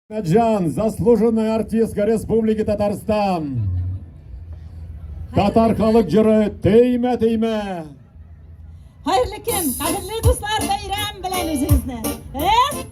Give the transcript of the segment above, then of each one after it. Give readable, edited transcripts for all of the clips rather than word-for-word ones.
Әхмәтҗан, заслуженная артистка Республики Татарстан. Татар халык җыры Теймә, теймә. Хәерле көн, кадерле дуслар, бәйрәм белән үзегезне. Э?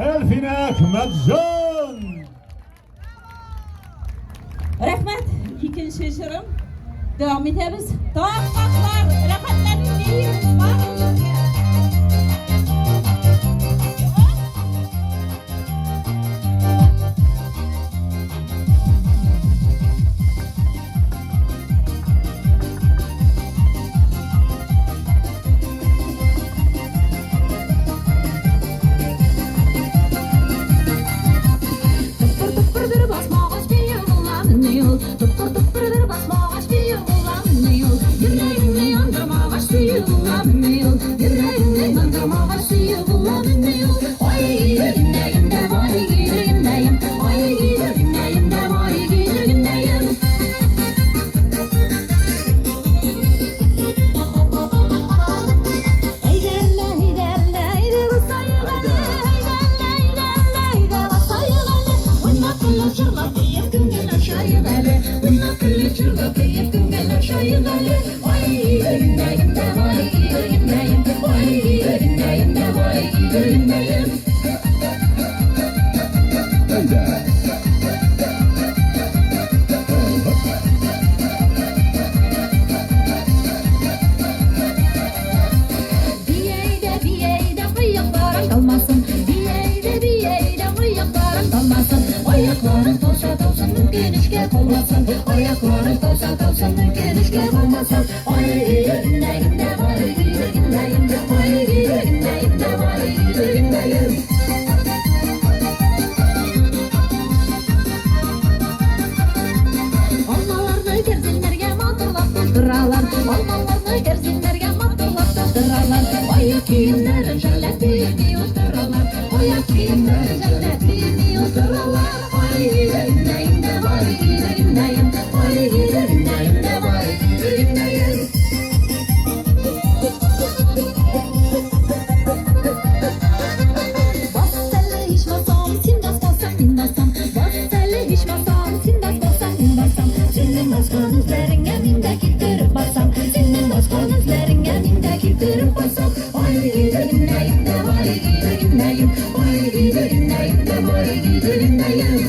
Әлфинә Әхмәтҗан! Рәхмәт, икенче җырым. Дәвам итәбез. Такмаклар, рәхәтләнеп биибез барыбыз бергә. Тыпыр-тыпыр бер басмагач бию буламыни ул? Тыпыр-тыпыр бер басмагач бию буламыни ул? Йөрәгеңне яндырмагач сөю буламыни ул? Уйнап җырлап биеп күңел ачайык әле. Уйнап көлеп җырлап биеп күңел ачайык әле. Ай, гөлнәем дә, вай, гөлнәем. Ай, гөлнәем дә, вай, гөлнәем. Әйдә. Биәйдә, биәйдә, аякларың талмасын. Биәйдә, биәйдә, аякларың талмасын. Аякларың талса талсын, үкенечкә калмасын. Аякларың талса талсын, үкенечкә калмасын. Ай, гөлнәем дә, вай, гөлнәем. Ай, гөлнәем дә, вай, гөлнәем. Алмаларны кәрзиннәргә матурлап тутыралар. Алмаларны кәрзиннәргә матурлап тутыралар. Аяк киемнәрен жәлләп кими утыралар. Аяк киемнәрен жәлләп кими утыралар. Ай, гөлнәем дә, вай, гөлнәем. Ай, гөлнәем дә, вай, гөлнәем. Бас әле ичмасам, син басмасаң, мин басам. Бас әле ичмасам, син басмасаң, мин басам. Синең баскан эзләреңә мин дә китереп басам. Синең баскан эзләреңә мин дә китереп басам. Ай, гөлнәем дә, вай, гөлнәем. Ай, гөлнәем дә, вай, гөлнәем.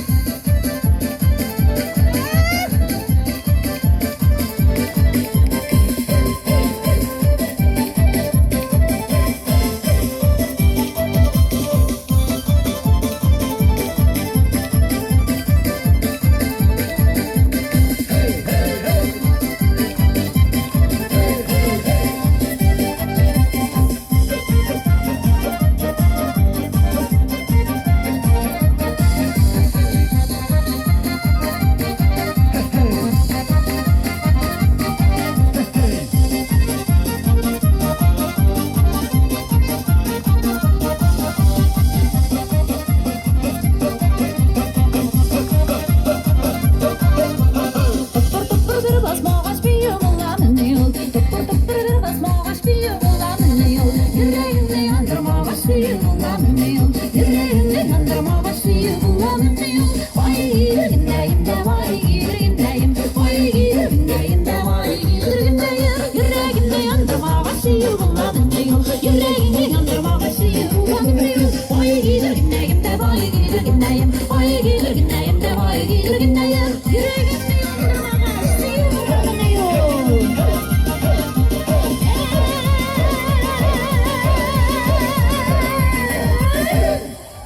Тыпыр тыпыр бер басмагач бию буламыни ул? Тыпыр тыпыр бер басмагач бию буламыни ул? Йөрәгеңне яндырмагач сөю буламыни ул? Йөрәгеңне яндырмагач сөю буламыни ул? Ай, гөлнәем дә, вай, гөлнәем. Ай, гөлнәем дә, вай, гөлнәем. Йөрәгеңне яндырмагач сөю буламыни ул? Йөрәгеңне яндырмагач сөю буламыни ул? Ай, гөлнәем дә, вай, гөлнәем. Ай, гөлнәем дә, вай, гөлнәем. Йөрәгеңне яндырмагач сөю буламыни ул?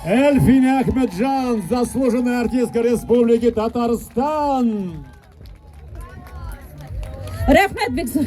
Эльфиня Ахмеджан, заслуженная артистка Республики Татарстан. Рәхмәт бик зур.